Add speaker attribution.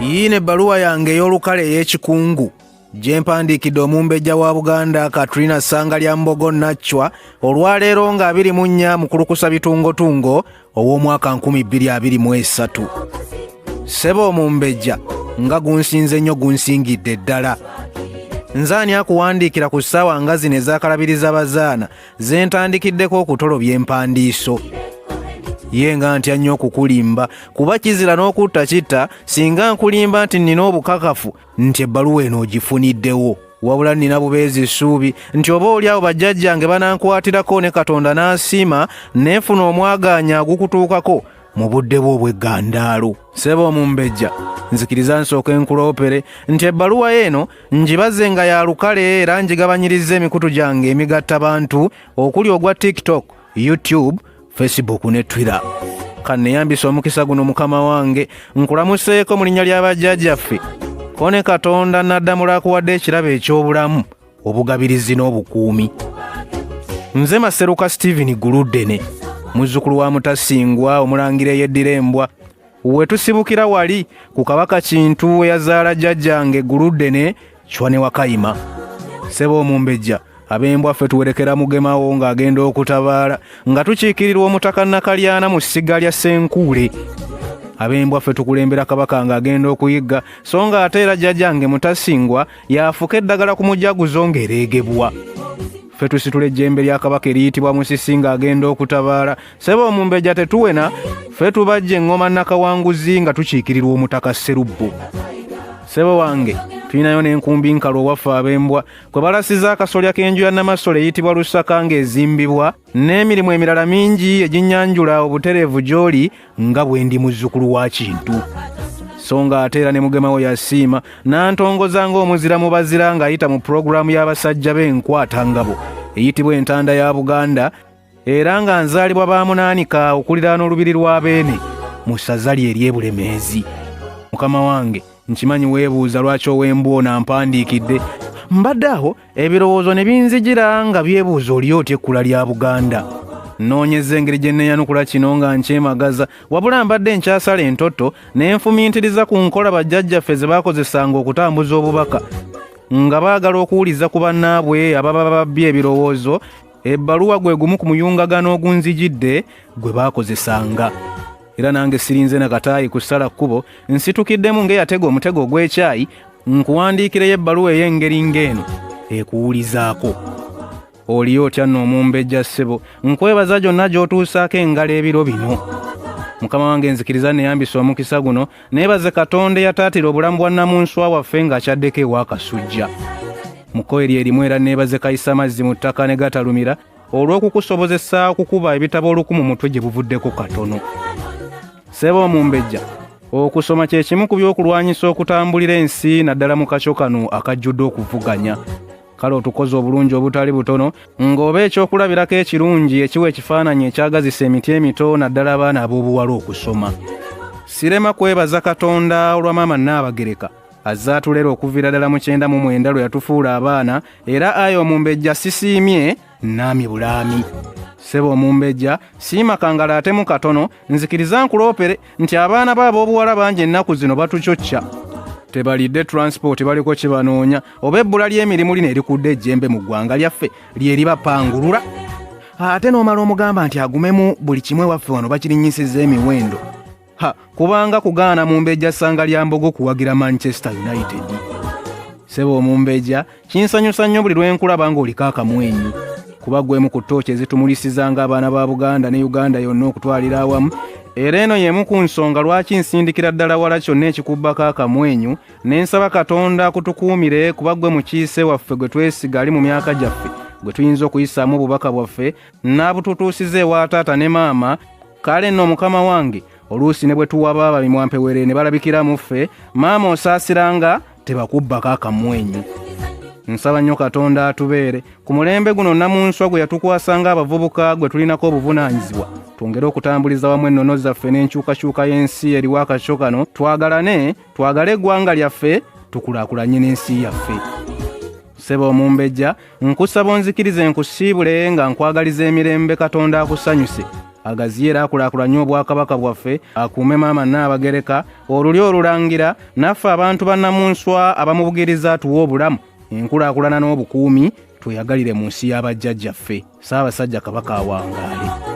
Speaker 1: Yiino ebbaluwa yange ey'olukale ey'ekikungu gye mpandiikidde omumbejja wa Buganda Katrina Ssangalyambogo Naccwa olwaleero nga 24 Mukulukusa Bitungotungo ow'omwaka 2023. Ssebo omumbejja, nga gunsinze nnyo gunsingidde ddala. Nze ani akuwandiikira ku ssaawa nga zino ez'akalabiriza bazaana ze ntandikiddeko okutolobya empandiiso? Ye nga ntya nnyo okukulimba kuba kizira n'okutta kitta singa nkulimba nti nnina obukakafu nti ebbaluwa eno ogifuniddewo. Wabula nnina bubeezi ssuubi nti oba oli awo bajjajjange banankwatirako ne Katonda n'asiima ne nfuna omwagaanya agukutuukako mu budde bwo obw'eggandaalo. Ssebo omumbejja, nzikiriza nsooke nkuloopere nti ebbaluwa eno ngibaze nga ya lukale era ngigabanyirizza emikutu gyange emigattabantu okuli ogwa TikTok, YouTube, Facebook ne Twitter. Kanneyambisa omukisa guno mukama wange nkulamuseeko mu linnya lya bajjajjaffe ko ne Katonda naddamula akuwadde ekirabo eky'obulamu, obugabirizi n'obukuumi. Nze Maseruka Steven Guluddene, muzzukulu wa Mutasingwa omulangira eyeddira embwa. We tusibukira wali ku Kabaka Kintu eyazaala jjajjange Guluddene Chwa ne Wakayima. Ssebo omumbejja, ab'embwa ffe tuwerekera mugemawo ng'agenda okutabaala nga tukiikirirwa omutaka Nakalyana mu ssiga lya Ssenkuule. Ab'embwa ffe tukulembera Kabaka ng'agenda okuyigga, so ng'ate era jjajjange Mutasingwa y'afuka eddagala ku mujaguzo ng'ereegebwa. Ffe tusitula ejjembe lya Kabaka eriyitibwa Musisi ng'agenda okutabaala. Ssebo omumbejja tetuwena, ffe tubajja eŋŋoma Nakawanguzi nga tukiikirirwa omutaka Sserubbo. Ssebo wange, tulinayo n'enkumbi nkalu owaffe ab'embwa kwe balasiza akasolya k'enju ya Namasole eyitibwa Lusaka ng'ezimbibwa, n'emirimu emirala mingi eginyanjula obutereevu gy'oli nga bwe ndi muzzukulu wa Kintu. So nga ate era ne mugemawo yasiima n'antongoza ng'omuzira mu bazira ng'ayita mu pulogulaamu y'abasajja b'enkwatangabo eyitibwa Entanda ya Buganda, era nga nzaalibwa ba Munaanika okuliraana olubiri lwa Beene mu ssaza lye ery'e Bulemeezi. Mukama wange, nkimanyi weebuuza lwaki ow'embwa ono ampandiikidde. Mbadde awo ebirowoozo ne binzijira nga byebuuza oli otya ekkula lya Buganda. Nnoonyezza engeri gye nneeyanukula kino nga nkyemagaza, wabula mbadde nkyasala entotto ne nfumiitiriza ku nkola bajjajjaffe ze baakozesanga okutambuza obubaka nga baagala okuwuliza ku bannaabwe ababa babbye ebirowoozo. Ebbaluwa gwe gumu ku muyungagano ogunzijidde gwe baakozesanga. Era nange sirinze na kataayi kusala kkubo, nsitukiddemu ng'eyatega omutego ogw'ekyayi nkuwandiikireyo ebbaluwa ey'engeri ng'eno ekuwulizaako. Oliyo otya nno omumbejja ssebo, nkwebaza gyonna gy'otuusaako engalo ebiro bino. Mukama wange nzikiriza neyambisa omukisa guno neebaze Katonda eyataatira obulamu bwa Namunswa waffe ng'akyaddeko ewa Kasujja. Mu kkowe lye limu era neebaze Kayisa Mazzi mu ttaka ne gatalumira olw'okukusobozesa okukuba ebitabo oluku mu mutwe gye buvuddeko katono. Ssebo omumbejja, okusoma kye kimu ku by'okulwanyisa okutambulira ensi naddala mu kakyo kano akajjudde okuvuganya. Kale otukoze obulungi obutali butono ng'oba ekyokulabirako ekirungi ekiwa ekifaananyi ekyagazisa emiti emito naddala abaana ab'obuwala okusoma. Sirema kwebaza Katonda olwa maama Nnaabagereka azze atulera okuviira ddala mu 99 lwe yatufuula abaana era ayi omumbejja sisiimye Naami bulaami. Ssebo omumbejja, siima kangala atemu katono, nzikiriza nkuloopere nti abaana bo ab'obuwala bangi ennaku zino batucocca. Tebalidde transport baliko kibanoonya oba ebbula ly'emirimu lino erikudde ejjembe mu ggwanga lyaffe lye libapangulula. Ate n'omala omugamba nti agumemu buli kimu ewaffe wano bakirinnyisizza emiwendo. Ha, kubanga kugaana mumbejja Ssangalyambogo kuwagira Manchester United. Ssebo omumbejja, kinsanyusa nnyo buli lwe nkulaba ng'oliko akamwenyu kuba gwemu ku ttooki ezitumulisiza ng'abaana ba Buganda ne Uganda yonna okutwalira awamu. Era eno y'emu ku nsonga lwaki nsindikira ddala wala kyonna ekikubbako akamwenyu ne nsaba Katonda akutukuumire kuba ggwe mukiise waffe gwe twesiga ali mu myaka gyaffe gwe tuyinza okuyisaamu obubaka bwaffe n'abututuusiza ewa taata ne maama. Kale nno mukama wange, oluusi ne bwe tuwaba babimwampewere ne balabikira mu ffe, maama osaasiranga tebakubbako akamwenyu. Nsaba nnyo Katonda atubeere ku mulembe guno Namunswa gwe yatukwasa ng'abavubuka gwe tulinako obuvunaanyizibwa, twongere okutambuliza wamu ennono zaffe n'enkyukakyuka y'ensi eriwo akakyo kano, twagalane, twagale eggwanga lyaffe, tukulaakulanye n'ensi yaffe. Ssebo omumbejja, nkusaba onzikirize nkusiibule nga nkwagaliza emirembe Katonda akusanyuse. Agaziye era akulaakulanye Obwakabaka bwaffe, akuume Maama Nnaabagereka, olulyo olulangira, naffe abantu ba Nnamunswa abamubugiriza atuwe obulamu, enkulaakulana n'obukuumi, tweyagalire mu nsi y'abajjajjaffe. Ssaabasajja Kabaka awangaale.